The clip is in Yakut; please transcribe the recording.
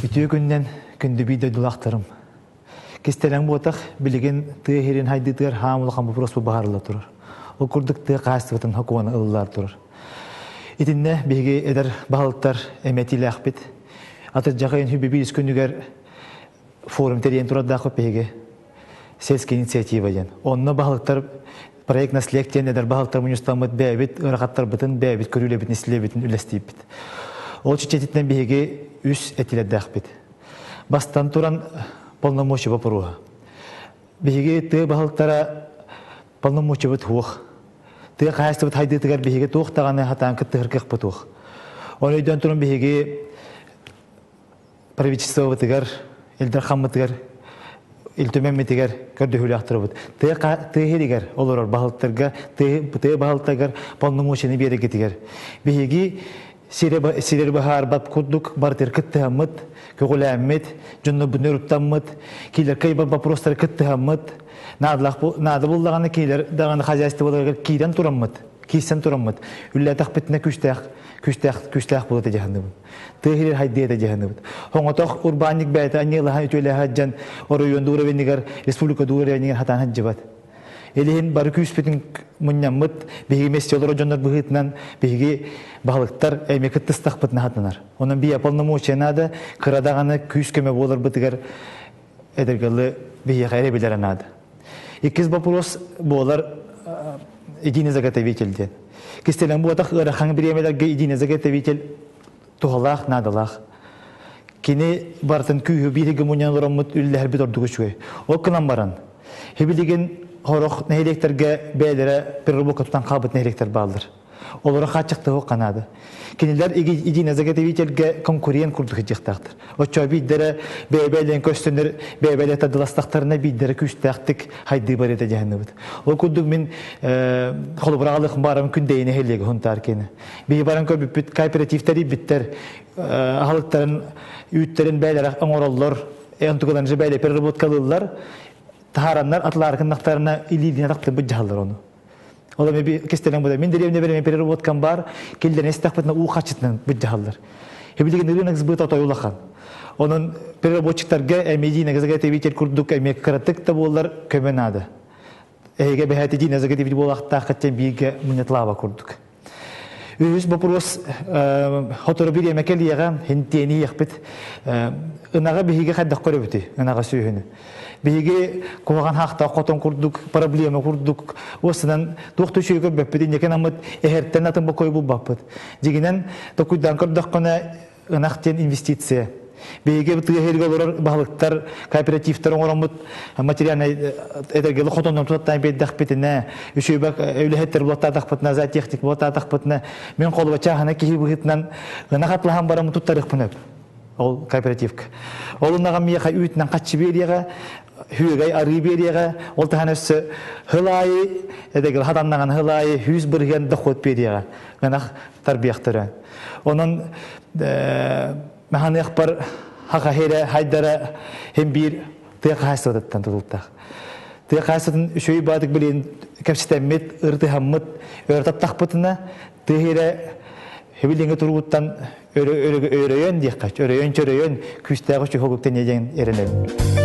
Үтүө күннэн күндү бии дойдулаахтарым. Кистэлэҥ буотах билигин тыа иһирин хайдыытыгар хаам улахан боппуруос баһарылла турар. Ол курдук тыа хаһаайыстыбатын сокуона ылыллар турар. Итиннэ биһиги эдэр баһылыктар эмэтиилээхпит. Атырдьах ыйын хүбү күнүгэр форум тэрийэн турардаахпыт биһиги. Сельская инициатива диэн. Онно баһылыктар проект наследие диэн эдэр баһылыктар мунньустаммыт бэйэбит ыарахаттарбытын, бэйэбит көрүүлэбитин, истилэбитин үлэстииппит. Ол чичэтитинэн биһиги үс этилэрдээхпит. Бастан туран полномочия боппуруоһа. Биһиги тыа баһылыктара полномочиябыт суох. Тыа хаһаайыстыбыт хайдыытыгар биһиги туох даҕаны хатаан кыттыһар кыахпыт суох. Ол өйдөөн туран биһиги правительствобытыгар, Ил Дархаммытыгар, Ил Түмэммитигэр көрдөһүүлээх турабыт. Тыа тыа иһигэр олорор баһылыктарга, тыа баһылыктарыгар полномочияны биэрэргитигэр. Биһиги сири быһаарбат курдук барытыр кыттыһаммыт, көҕүлээммит, дьоннорбутун ыруттаммыт, киилэр кыайбат боппуруостары кыттыһаммыт, наада буллаҕына киилэр даҕаны хозяйстволарыгар киирэн тураммыт, киирсэн тураммыт, үллээтэхпитинэ күүстээх күүстээх күүстээх буолуо дьаһаныбын. Тыа сирин хайдыа этэ дьаһаныбыт. Хоҥотох урбаанньык бэйэтэ аньыылаһан үтүөлэһэ дьан оройуон уровенигар, республика уровенигар хатаан сылдьыбат. Илиһин бары күүспүтүн мунньаммыт, биһиги месте олорор дьоннор быһыытынан биһиги баһылыктар эмиэ кыттыстахпытына хатанар. Онон бия полномочия наада, кыра даҕаны күүс көмө буоларбытыгар эдэргэлы биһиэхэ эрэ билэрэ наада. Иккис вопрос буолар единый заготовитель диэн. Кистэлэҥ буотах ыарахан бириэмэлэргэ единый заготовитель туһалаах, наадалаах. Кини барытын күүһү биир мунньан олороммут үллэһэрбит ордук үчүгэй. Ол гынан баран, хибилигин хорох нэһилиэктэргэ бэйэлэрэ переработка тутан хаалбыт нэһилиэктэр бааллар. Олору хааччахтыһы канаады. Кинилэр единый заготовительгэ конкурент курдук сылдьыахтаахтар. Оччо биирдэрэ бэйэ-бэйэлэрин көстөнөр, бэйэ-бэйэлэрэ тардыластахтарына биирдэрэ күүстээхтик хайдыы барыта дьаһанныбыт. Ол курдук мин холобура аҕалыах барам күндэйин эһэлиэгэ хунтаар киэнэ. Биһи баран көрбүппүт кооперативтэр ийбиттэр аһылыктарын үүттэрин бэйэлэрэ оҥороллор, онтугуларын же бэйэлэрэ переработкалыыллар, таһаараннар атылаар гыннахтарына илиилинэ тахтыбыт дьаһаллар ону. Ол эми кистэлэҥ буолар. Мин дэриэбинэ эми переработкам бар, киллэрэн истэхпитинэ уу хаччытынан быдьаһаллар. Билигин рынок сбыта отой улахан. Онон переработчиктарга эми единый заготовитель курдук эми кыратык да буоллар көмө наада. Эһигэ бэһэт единый заготовитель буолаахтааххыт диэн бииргэ мунньатлааба курдук. Үһүс вопрос хотору бириэмэ кэлиэҕэ хинтиэни иэхпит. Ынаҕы биһиги хайдах көрөбүтүй? Ынаҕы сүөһүнү. Биһиги куһаҕан хаахтаах хотон курдук, проблема курдук, уоссанан туох да үчүгэй көрбөппүт, инники наммыт эһэртэн атын бокой булбаппыт. Дьигинэн токуйдаан көрдөххүнэ ынах диэн инвестиция. Биһиги тыа сиригэр олорор баһылыктар, кооперативтар оҥороммут материальнай этэргэли хотоннор туттан биэрдэхпитинэ, үчүгэйбэк үлэһиттэр булаттаатахпытына, зоотехник булаттаатахпытына, мин холуба чааһына киһи быһыытынан ынах атлаһан бараммын туттарыахпын өп. Ол кооперативка. Ол ынаҕа миэхэ үүтүнэн хаччы биэриэҕэ, хүөгэй арыы биэриэҕэ, ол таһан өссө хыл аайы, эдэгил хатаннаҕын хыл аайы 100% дохуот биэриэҕэ. Ынах тарбиахтара. Онон маханыахпар хахахире хайдара хем биир тыа хаһаайыстыбатыттан тутултаах. Тыа хаһаайыстыбатын үчүгэй баатык билин кэпсэтэммит, ырытыһаммыт, өр таптахпытына тыа хире хебилиҥи туругуттан өрөйөн диэххэ, өрөйөн чөрөйөн күүстээх үчүгэй диэн эрэнэбин.